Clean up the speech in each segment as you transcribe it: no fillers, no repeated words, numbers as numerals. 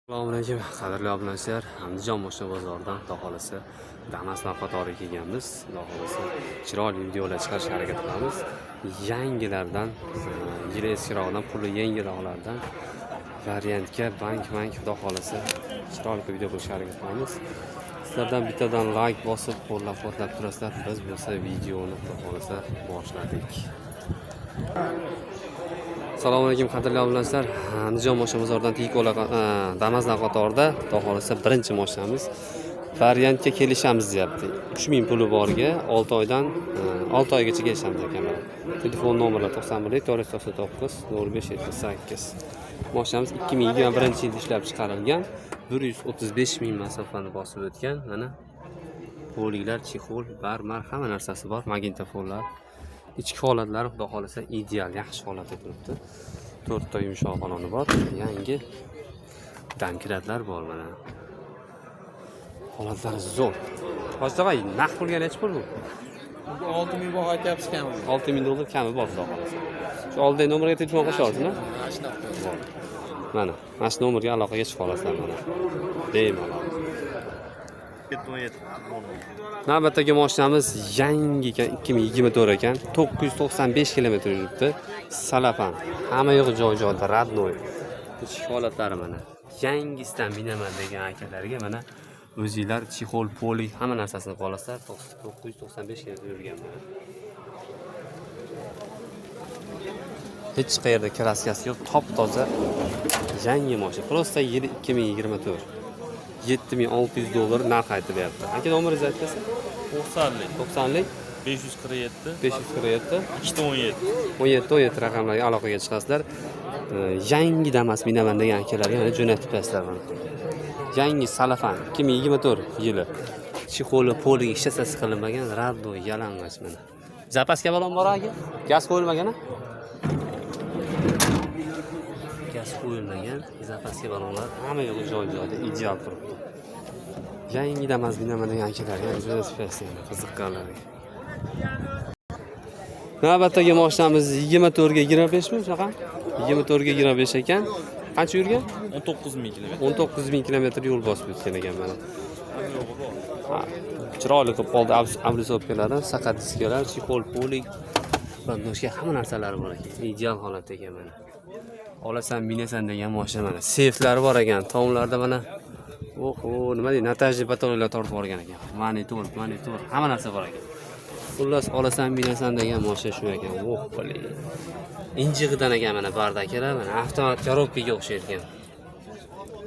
Assalomu alaykum, qadrli obunachilar. Andijon moshina bozoridan, xudo xolasa, Damaslar qatoriga kelganmiz. Xudo xolasa, chiroyli videolar chiqarishga harakat qilamiz. Yangilardan, yili eskirog'idan, puli yengilroqlardan variantga bank, xudo xolasa, chiroyli video qilishga harakat qilamiz. Sizlardan bittadan like bosib, qo'llab-quvvatlab turasizlar. Biz bo'lsa videoni, xudo xolasa, boshladik. Assalomu alaykum, qadrli obunachilar. Andijon moshina bozoridan Tikola Damaslar qatorida, xudo xolasa, birinchi mashinamiz. Variantga kelishamiz deyapti. 3000 puli borga 6 oydan 6 oygacha kelishamiz ekan mana. Telefon nomerlari 91 499 05 78. Mashinamiz 2021-yilda ishlab chiqarilgan. 135 ming masofani bosib o'tgan. Mana poliklar, чехол, barmar, hamma narsasi bor, magnitofonlar. Ichki holatlari, xudo xolasa, ideal, yaxshi holatda turibdi. To'rtta yumshoq baloni bor, yangi домкрат lar bor mana. Holatlari zo'r. Hoji tog'a, naqd pulga nechi pul bu? 6000 baho aytyapsiz, kami. 6000 dollar kami bor, xudo xolasa. Shu oldidagi nomerga telefon qilsa olsinmi? Mana shunaqa. Bor. Mana shu nomerga aloqaga chiqa olasizlar mana. Bemalol. 17. Navbatdagi mashinamiz yangi ekan, 2024 ekan. 995 kilometr yuribdi. Salafan. Hamma yo'q joy-joyida, родной. Ichki holatlari mana. Yangisidan minaman degan akalarga mana o'zinglar чехол, polik, hamma narsasini qilib olasizlar. 995 kilometr yurgan mana. Hech qayerda краска si yo'q, top-toza yangi mashina. Просто yili 2024. 7600 dollar narx aytilyapti. Aka, nomeringizni aytasiz? 90lik. 90lik. 547. 547. 217. 17 17 raqamlarga aloqaga chiqasizlar. Yangi Damas minaman degan akalarga mana jo'natib qo'yasizlar mana. Yangi Salafan 2024 yili. Чехол i, poligi hech narsasi qilinmagan, родной, yalang'och mana. Запаска balon bor aka? Gaz qo'yilmagan a? Gaz qo'yilmagan, запаска balonlar hamma yo'q joy-joyida, ideal turibdi. Yangi Damas minaman degan akalarga jo'natib qo'yasizlar qiziqqanlarga. Navbatdagi mashinamiz 24 ga 25 mi shunaqa? 24 ga 25 ekan. Qancha yurgan? 19 ming kilometr. 19 ming kilometr yo'l bosib o'tgan ekan mana. Hamma yo'g'i bor. Ha, chiroyli qilib qoldi обрисовка lari, saqat diskalar, чехол, polik, подножка, hamma narsalari bor ekan. Ideal holatda ekan mana. Olasan, minasan degan mashina mana. Seyflari bor ekan, tomlarda mana. Oho, nima deydi? Натяжной потолок lar tortib yuborgan ekan. Monitor, monitor, hamma narsa bor ekan. Xullas, olasan, minasan degan mashina shu ekan. Oh, блин. Injig'idan ekan mana бардак lar, mana avtomat коробка ga o'xshaydi ekan.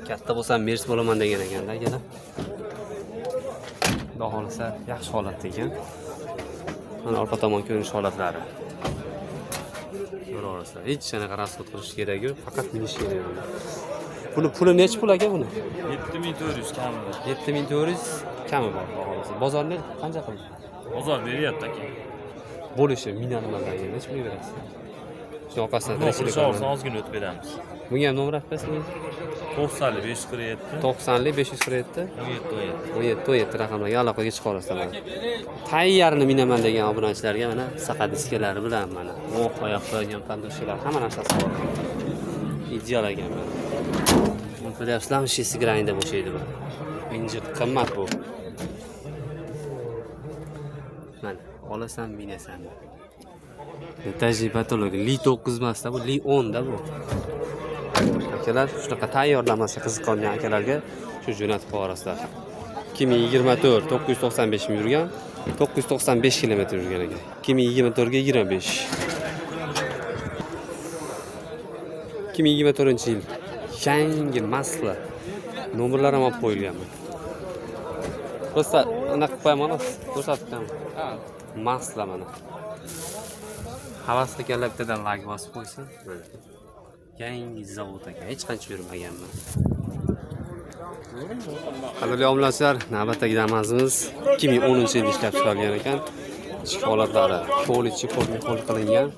Katta bo'lsam Mers bo'laman degan ekanda akalar. Xudo xolasa, yaxshi holatda ekan. Mana orqa tomon ko'rinish holatlari. Ko'raverasizlar. Hech qanaqa расход qilish kerak yo'q, faqat minish kerak buni. Buni puli nechi pul aka buni? 7400 kami bor. 7400 kami bor, xudo xolasa. Bozorni qancha qildi? Bozor beryapti aka. Bo'lishi minaman degan nechi pulga berasiz? Shu orqasidan Xudo tirikchilik qilsa olsa qilaman. Ozgina o'tib beramiz. Bunga ham nomer aytib berasizmi? 90lik 547. 90lik 547. 17 17. 17 17 raqamlarga aloqaga chiqa olasizlar mana. Tayyarini minaman degan obunachilarga mana saqa diskalari bilan mana. Oh, oyoq qo'ygan подножка lar, hamma narsasi bor. Ideal ekan mana. Buni ko'ryapsizlarmi? Шестигранный deb o'xshaydi bu. Injiq qimmat bu. Mana, olasan, minasan. Этажный потолок Li 9 emasda bu, Li 10 da bu. Akalar, shunaqa tayyorlamasga qiziqqan akalarga shu jo'natib qo'yasizlar. 2024, 995 ming yurgan, 995 kilometr yurgan ekan. 2024 ga 25. 2024 yil yangi masla. Nomerlar ham olib qo'yilgan. Просто anaqa qilib qo'yaman, ko'rsatib qo'yaman. Masla mana. Havas qilganlar bittadan like bosib qo'ysin. Mana. Yangi zavod ekan, hech qancha yurmaganman. Qadrli obunachilar, navbatdagi Damasimiz 2010-yilda ishlab chiqarilgan ekan. Ichki holatlari poli, чехол, mexol qilingan.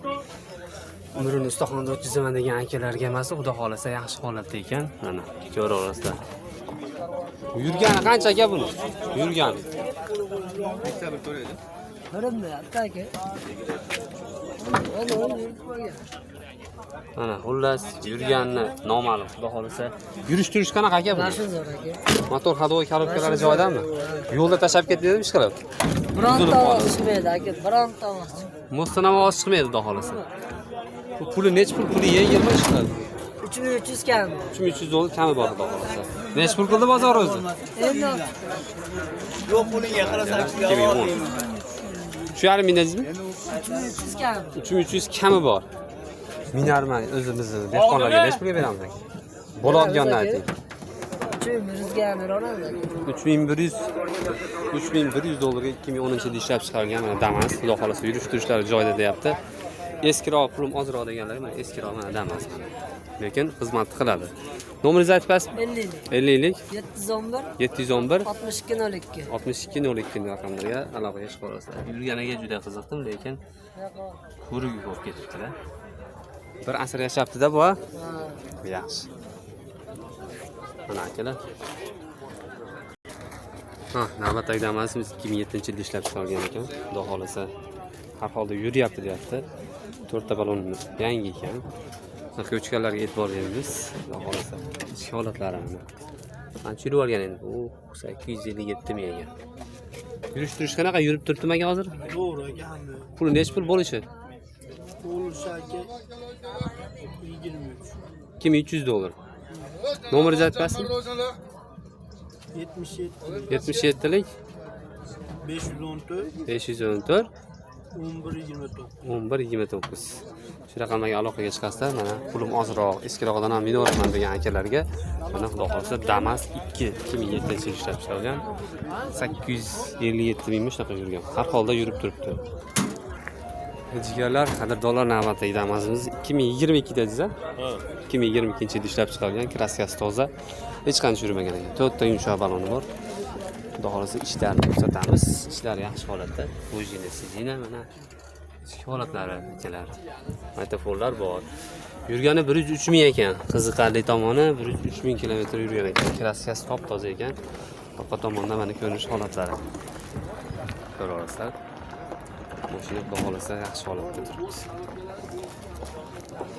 Umrini ustaxonada o'tkazaman degan akalarga emas, xudo xolasa, yaxshi holatda ekan. Mana ko'raverasizlar. Yurgani qancha aka buni? Yurgani. Ko'rinmayapti aka. Oğlum, yurib qolgan. Mana xullas yurganini noma'lum, xudo xohlasa. Yurish turish qanaqa aka buni? Mashina zo'r aka. Motor ходовой korobkalari joyidami? Yo'lda tashlab ketdingizmi ishqilib? Bironta Buzilib ovoz qoldi. chiqmaydi aka, bironta ovoz chiqmaydi. Mostdan ham ovoz chiqmaydi xudo xohlasa. Bu puli nechi pul? Puli yengilmi ishqilib? 3300 kam. 3300 dollar kami bor xudo xohlasa. Nechi pul qildi bozor o'zi? Endi Yo'q, pulingga qarasang. 2010. 3,5 ming dedingizmi? 3300 kam. 3300 kami bor. Minarman o'zimizni dehqonlarga nechi pulga beramiz aka? Bo'ladiganini ayting. 3100 ga beraveramiz aka. 3100 3100 dollarga 2010 yilda ishlab chiqarilgan mana Damas, xudo xohlasa yurish turishlari joyida deyapti. Eskiroq pulim ozroq deganlar mana eskiroq mana Damas mana. Lekin xizmat qiladi. Nomeringizni aytib berasizmi? 50 lik. 50 lik 711 711 62 02. 62 02 raqamlarga aloqaga chiqa olasizlar. Yurganiga juda qiziqdim, lekin ko'rigi ko'p ketibdi-da. Bir asr yashabdi-da bu. Ha? Yaxshi. Mana akalar. Ha, navbatdagi Damasimiz 2007-yilda ishlab chiqarilgan ekan. Xudo xohlasa har holda yuryapti deyapti. To'rtta balon yangi ekan. Ko'chkalarga e'tibor beramiz. Xudo xohlasa ichki holatlari mana. Qancha yurib olgan endi? U 857 ming ekan. Yurish turish qanaqa yurib turibdimi aka hozir? To'g'ri aka, hamma. Puli nechi pul bo'lishi? Bo'lishi aka 23. 2300 dollar. Nomeringizni aytib berasizmi? 77 77 lik 514 514 11 29. 11 29. Shu raqamlarga aloqaga chiqasizlar. Mana pulim ozroq, eskirog'idan ham minaveraman degan akalarga mana xudo xohlasa Damas 2 2007 yil ishlab chiqarilgan. 857 mingmi shunaqa yurgan. Har holda yurib turibdi. Jigarlar, qadrdonlar, navbatdagi Damasimiz 2022 dedingiz a? 2022 yilda ishlab chiqarilgan, kraskasi toza. Hech qancha yurmagan ekan. To'rtta yumshoq baloni bor. Xudo xohlasa ishlarini ko'rsatamiz. Ishlari yaxshi holatda. Bujina, sijina mana ichki holatlari akalar. Magnitofonlar bor. Yurgani 103 ming ekan. Qiziqarli tomoni 103 ming kilometr yurgan ekan. Kraskasi top-toza ekan. Orqa tomonda mana ko'rinish holatlari. Ko'ra olasizlar. Mashina xudo xohlasa yaxshi holatda turibdi.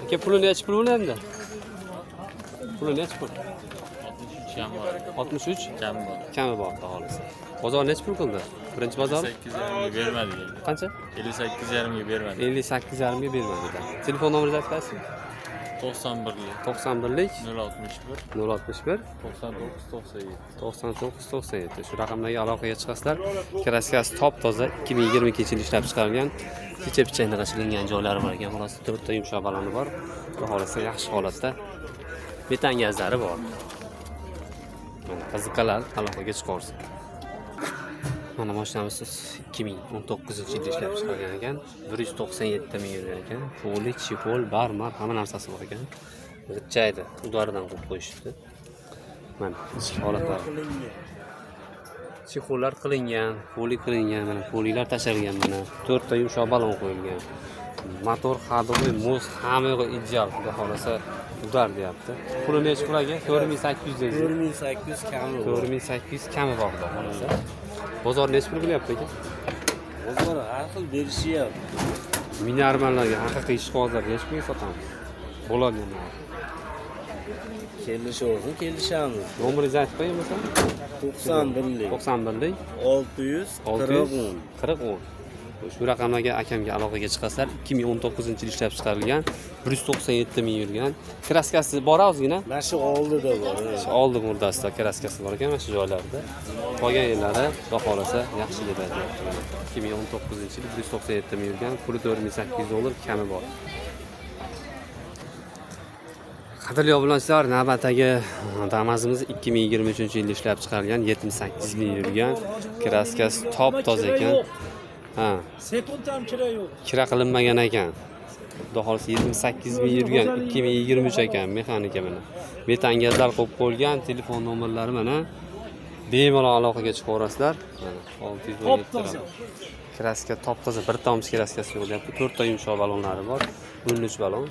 Aka, puli nechi pul endi? Puli nechi pul? 63 kam bor. 63 Kam bor. Kami bor xudo xohlasa. Bozor nechi pul qildi? Birinchi bozor 8,5 ga bermadik. qancha? 58,5 ga bermadik. 58,5 ga bermadi. Telefon nomeringizni aytib berasizmi? 91lik 91 lik 061 061 99 97. 99 97. Shu raqamlarga aloqaga chiqasizlar. Kraskasi top toza 2022 yil ishlab chiqarilgan. Picha picha qilingan joylari bor ekan. Xullas to'rtta yumshoq baloni bor. Xudo xohlasa yaxshi holatda. Metan gazlari bor. Mana qiziqqanlar aloqaga chiqaversin. Mana mashinamiz 2019 yilda ishlab chiqarilgan ekan. 197 ming yurgan ekan. Puli, chexol, barmar hamma narsasi bor ekan. G'ijjaydi. Udaridan qo'yib qo'yishibdi. Mana ichki holatlari. Chexollar qilingan, poli qilingan, mana polilar tashlangan mana. To'rtta yumshoq balon qo'yilgan. Motor ходовой, мост hamma yo'g'i ideal. Xudo xohlasa удар deyapti. Puli nechi pul aka? 4800 deysiz. 4800 kami. 4800 kami bor xudo xohlasa. Bozor nechi pul qilyapti aka? Bozor har xil berishyapti. Minarmanlarga haqiqiy ishqibozlar nechi pulga sotamiz? Bo'ladigan narx. Kelisholsin, kelishamiz. Nomeringizni aytib qo'ying bo'lmasa. 91lik 91 lik 600 600 40 10. Shu raqamlarga akamga aloqaga chiqasizlar. 2019 yil ishlab chiqarilgan, 197 ming yurgan. Kraskasi bor ozgina. Mana shu oldida bor. Shu oldi murdasida kraskasi bor ekan mana shu joylarida. Qolgan yerlari xudo xohlasa yaxshi deb aytyapti. 2019 yil 197 ming yurgan, puli 4800 dollar kami bor. Qadrli obunachilar, navbatdagi Damasimiz 2023 yilda ishlab chiqarilgan, 78 ming yurgan, kraskasi top toza ekan. Ha, Sekund ham kerak yo'q. Kira qilinmagan ekan. Xudo xohlasa 78 ming yurgan, 2023 ekan, mexanika mana. Metan gazlar qo'yib qo'yilgan, telefon nomerlari mana. Bemalol aloqaga chiqaverasizlar. Mana 617 raqam. Kraska top toza, bir tomchi kraskasi yo'q deyapti. To'rtta yumshoq balonlari bor. 13 balon.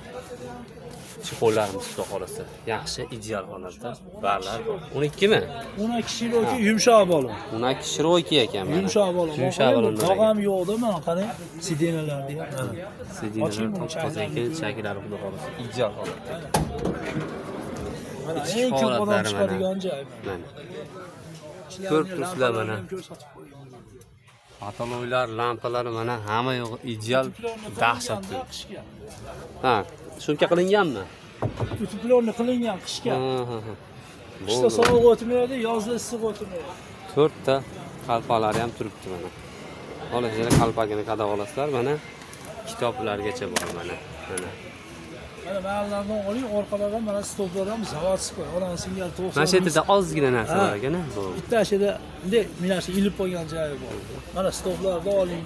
Chexollarimiz xudo xohlasa yaxshi, ideal holatda. Barlar bor. 12 mi? 12 Shiroki, yumshoq balon. 12 Shiroki ekan mana. Yumshoq balon. Yumshoq balon. Dog' ham yo'qda, mana qarang. Сиденья lar ham. Mana. Сиденья lar Oching buni, top toza ekan, chaklari xudo xohlasa ideal holatda. Mana Ichki eng ko'p odam holatlari mana. chiqadigan joy. Mana. Ishlarni, Ko'rib turibsizlar lampalarni mana. ham ko'rsatib qo'ying. Patoloylar, lampalari mana hamma yo'g'i ideal, Утеплённый dahshatli. qilingan qishga. Ha, syomka qilinganmi? Утеплённый qilingan qishga. Ha. Qishda Bo'ldi. sovuq o'tmaydi, yozda issiq o'tmaydi. To'rtta qalpalari ham turibdi mana. Xohlasanglar qalpagini qadab olasizlar mana. Kitoblargacha bor mana. Mana. Mana ma'lardan oling, orqalardan mana stollar ham заводской. Odam singal 90. Mana shu yerda ozgina narsa Ha. bor ekan, bo'ldi. Bitta shida bunday minasi ilib qolgan joyi bor. Mana stollarni oling.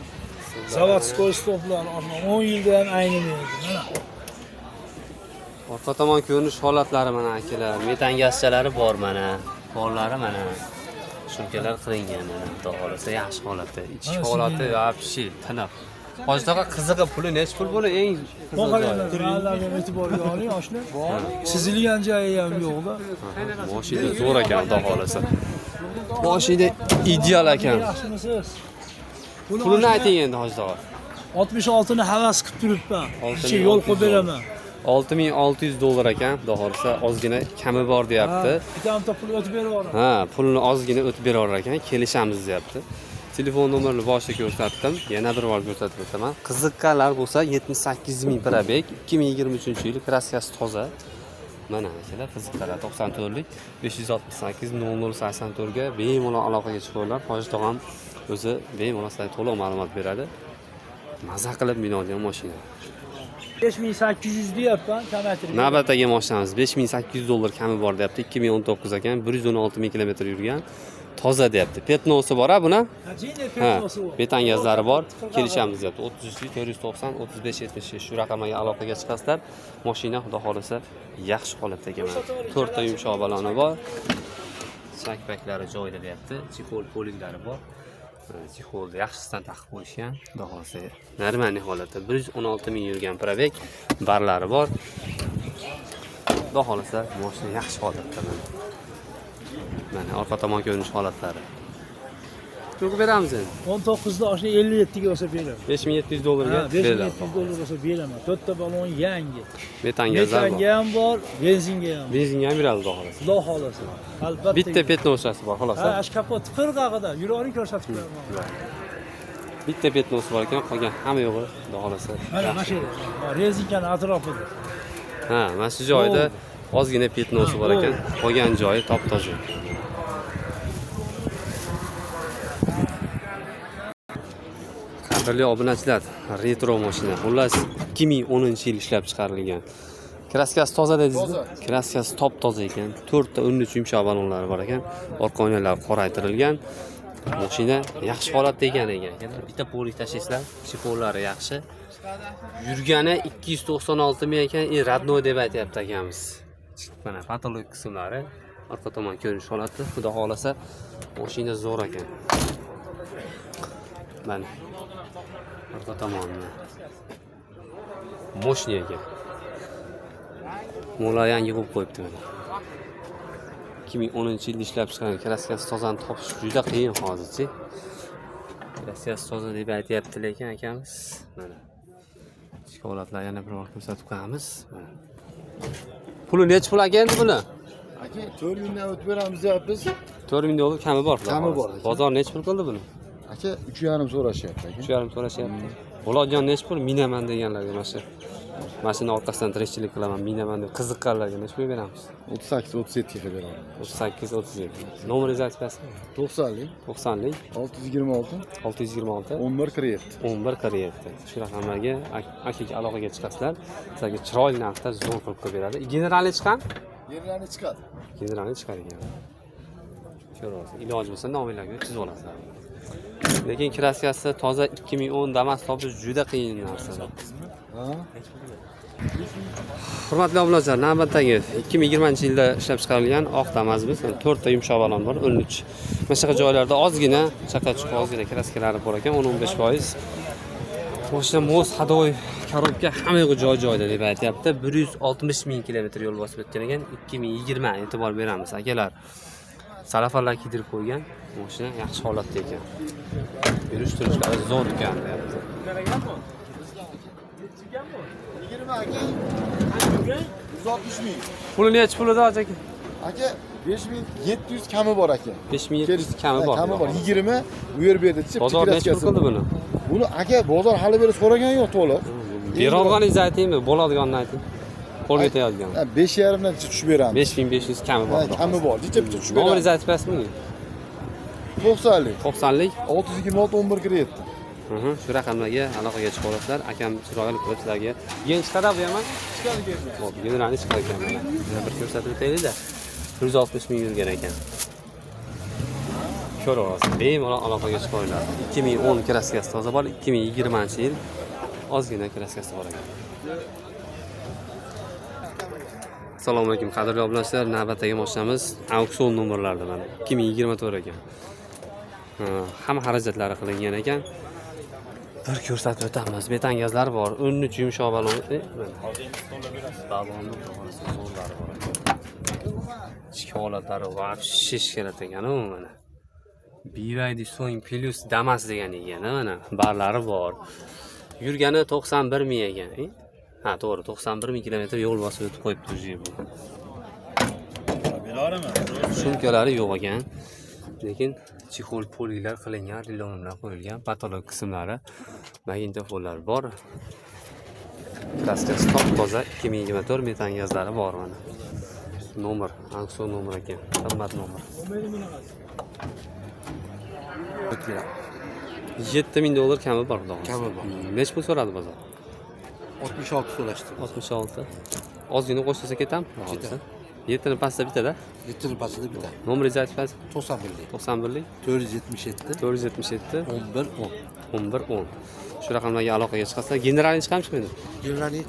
Заводской stollar 10 yilda ham aynimaydi. Mana. Orqa tomon ko'rinish holatlari mana, akalar. Metan gazchalari bor mana. Borlari mana. Syomkalar qilingan mana. Xudo xohlasa yaxshi holatda. Ichki Mana holati вообще tiniq. Hoji tog'a, qizig'i puli nechi pul buni eng qiziq joyi? Qaranglar, e'tiborga oling, oshna. Chizilgan joyi ham yo'qda. Mashina zo'r ekan, xudo xohlasa. Mashina ideal ekan. Yaxshimisiz? Buni Pulini oshna ayting endi, Hoji tog'a. 66 ni havas qilib turibman. 6600 Ichi yo'l qo'yib beraman. 6600 dollar ekan, xudo xohlasa ozgina kami bor deyapti. Bitta pul o'tib berib yuboraman. Ha, pulni ozgina o'tib beraverar ekan, kelishamiz deyapti. Telefon nomerini boshida ko'rsatdim, yana bir bor ko'rsatib o'taman. Qiziqqanlar bo'lsa, 78 ming пробег, 2023-yil, краска si toza. Mana akalar, qiziqqanlar 94lik 568 00 84 ga bemalol aloqaga chiqinglar. Hoji tog'am o'zi bemalol sizlarga to'liq ma'lumot beradi. Maza qilib minadigan mashina. 5800 deyapman, kamaytirib. Navbatdagi mashinamiz 5800 dollar kami bor deyapti. 2019 ekan, 116 ming kilometr yurgan. Toza deyapti. Пятно si bor a buni? Ha, jini Ha, пятно si bor. Metan gazlari bor. Kelishamiz deyapti. 33 490 35 76 shu raqamga aloqaga chiqasizlar. Mashina xudo xohlasa yaxshi holatda ekan. Mana. To'rtta yumshoq baloni bor. Chakpaklari joyida deyapti. Чехол poliklari bor. Чехол ni yaxshisidan taqib qo'yishgan. Xudo xohlasa нормальный holatda. 116 ming yurgan пробег, barlari bor. Xudo xohlasa mashina yaxshi holatda mana. Mana orqa tomon ko'rinish holatlari. To'g'ri beramiz endi. 19 da oshna 57 ga bo'lsa beraman. 5700 dollarga Ha, 5700 beriladi. dollar bo'lsa beraman. To'rtta balon yangi. Metan gazlar bor. Metanga ham bor, benzinga ham. Benzinga ham beradi xudo xohlasa. Xudo xohlasa. Albatta. Bitta пятно si bor xolos. Ha, ash kapot qirg'og'ida yuravering, ko'rsatib qo'yaman. Bitta пятно si bor ekan, qolgan hamma yo'g'i xudo xohlasa. Mana mana shu yerda. Rezinkani atrofida. Ha, mana shu joyida ozgina пятно si bor ekan, qolgan joyi top toza. Qadrli obunachilar, retro mashina. Xullas, 2010-yil ishlab chiqarilgan. Краска si toza dedingizmi? Краска si top toza ekan. To'rtta 13 yumshoq balonlari bor ekan. Orqa oynalar qoraytirilgan. Mashina yaxshi holatda ekan ekan. Bitta полик tashlaysizlar, чехол lari yaxshi. Yurgani 296 ming ekan, и родной deb aytyapti akamiz. Mana потолок qismlari, orqa tomon ko'rinish holati, xudo xohlasa mashina zo'r ekan. Mana orqa tomoni. Мощный ekan. Mo'la yangi qo'yib qo'yibdi mana. 2010-yilda ishlab chiqarilgan, краска si tozani topish juda qiyin hozirchi. Краска si toza deb aytyapti lekin akamiz. Mana. Ichki holatlar yana bir bor ko'rsatib qo'yamiz. Mana. Puli nechi pul aka endi buni? Aka, 4000 dan o'tib beramiz deyapmiz. 4000 dollar kami bor. Xudo Kami xohlasa. bor aka. Bozor nechi pul qildi buni? Aka, 3,5 so'rashyapti aka. 3,5 so'rashyapti. Bo'ladigan nechi pul minaman deganlarga, mana shu mashina orqasidan tirikchilik qilaman, minaman deb qiziqqanlarga nechi pul beramiz? 38 37 ga qilib beraman. 38 37. Nomeringizni aytib berasizmi? 90lik 90lik 626 626 11 47. 11 47. Shu raqamlarga akaga aloqaga chiqasizlar. Sizlarga chiroyli narxda zo'r qilib qo'yib beradi. Generalni chiqam? Yerlarni chiqadi. Generalni chiqar ekan. Ko'rasiz. Iloji bo'lsa nominglarga chizib olasizlar. Lekin краска si toza 2010 Damas topish juda qiyin narsa. Ha? Hurmatli obunachilar, navbatdagi 2020-yilda ishlab chiqarilgan oq Damazimiz, yani to'rtta yumshoq balon bor, 13. Mana shunaqa joylarda ozgina chaqa-chuqa, ozgina краска lari bor ekan, 10-15%. Mashina мост, ходовой, коробка, hamma yo'g'i joy joyida deb aytyapti. 160 ming kilometr yo'l bosib o'tgan ekan. 2020, e'tibor beramiz, akalar. Salafanlar kiydirib qo'ygan. Mashina yaxshi holatda ekan. Yurish turishlari zo'r ekan deyapti. 20 aka. 160 ming. Puli nechi pulida, aka? Aka, 5700 kami bor, aka. 5700 kami bor. Kami bor. 20 u yer bu yerda chip. Bozor nechi pul qildi buni? Buni, aka, bozor hali beri so'ragan yo'q to'liq. Berolganingizni aytingmi, bo'ladiganini ayting. Qo'lga tegadigan. Ha, 5,5 dan tushib beramiz. 5500 kami bor. Ha, kami bor. Jicha picha tushib beramiz. Nomeringizni aytib berasizmi? 90lik. 90lik. 626 11 47. Shu raqamlarga aloqaga chiqa olasizlar. Akam chiroyli qilib sizlarga. Gen chiqadi bu ham? Chiqadi gen. Xo'p, generalni chiqar ekan mana. Yana bir ko'rsatib o'taylik-da. 160 ming yurgan ekan. Ko'raverasiz. Bemalol aloqaga chiqa oladi. 2010 краска si toza bor, 2020-yil ozgina краска si bor ekan. Assalomu alaykum, qadrli obunachilar. Navbatdagi mashinamiz auksion nomerlarida mana 2024 ekan. Ha, hamma xarajatlari qilingan ekan. Bir ko'rsatib o'tamiz. Metan gazlar bor. 13 yumshoq balon. Mana. Balonni to'g'risi zo'rlari bor ekan. Ichki holatlari вообще ishkalat ekan u mana. BYD Song Plus Damas degan ekan, mana barlari bor. Yurgani 91 ming ekan. Ha, to'g'ri, 91 ming kilometr yo'l bosib o'tib qo'yibdi уже bu. Sumkalari yo'q ekan. Lekin чехол polilar qilingan, rilonlar qo'yilgan, потолок qismlari, magnitofonlar bor. Краска top toza, 2024, metan gazlari bor mana. Nomer, auksion nomer ekan, qimmat nomer. 7000 dollar kami bor, xudo xohlasa. Kami bor. Nechi pul so'radi bozor? 66 so'rashdi. 66. Ozgina qo'shilsa ketami? Ketadi. Yettini pastda bitada. Yettini pastida bitadi. Nomeringizni aytib berasiz. 91lik. 91lik. 477 477 11 10. 11 10. Shu raqamlarga aloqaga chiqasizlar. Generalni chiqadimi, chiqmaydi? Generalni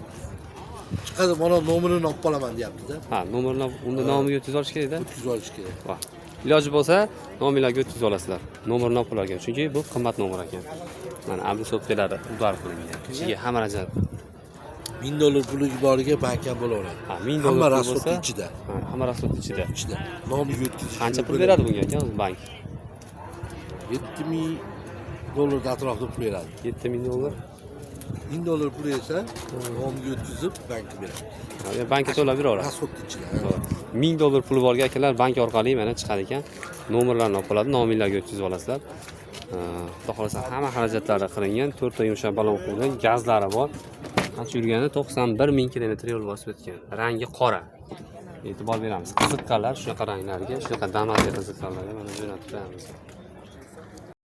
chiqadi, mana nomerini olib qolaman deyapti-da. Ha, nomerini unda nomiga o'tkazib olish kerak-da. O'tkazib olish kerak. Va iloji bo'lsa, nominglarga o'tkazib olasizlar. Nomerini olib qolar ekan, chunki bu qimmat nomer ekan. Mana обрисовка lari удар qilingan. Ichiga hamma rajab. 1000 dollar puli boriga bank ham bo'laveradi. Ha, 1000 dollar Hamma pul расход bo'lsa, ichida. Ha, hamma расход ichida. Ichida. Nomiga o'tkazish. Qancha pul beradi bunga aka o'zi bank? 7000 dollar atrofida pul beradi. 7000 dollar. 1000 dollar pul esa nomiga o'tkazib bankka beradi. Ha, ya bankka to'lab beraveradi. Расход ichida. 1000 dollar puli borga akalar bank orqali mana chiqadi ekan. Nomerlarni olib qoladi, nominglarga o'tkazib olasizlar. Xudo xohlasa hamma xarajatlari qilingan, to'rtta yumshoq balon qo'yilgan, gazlari bor. Qancha yurgani 91 ming kilometr yo'l bosib o'tgan. Rangi qora. E'tibor beramiz. Qiziqqanlar shunaqa ranglarga, shunaqa Damasga qiziqqanlarga mana jo'natib qo'yamiz.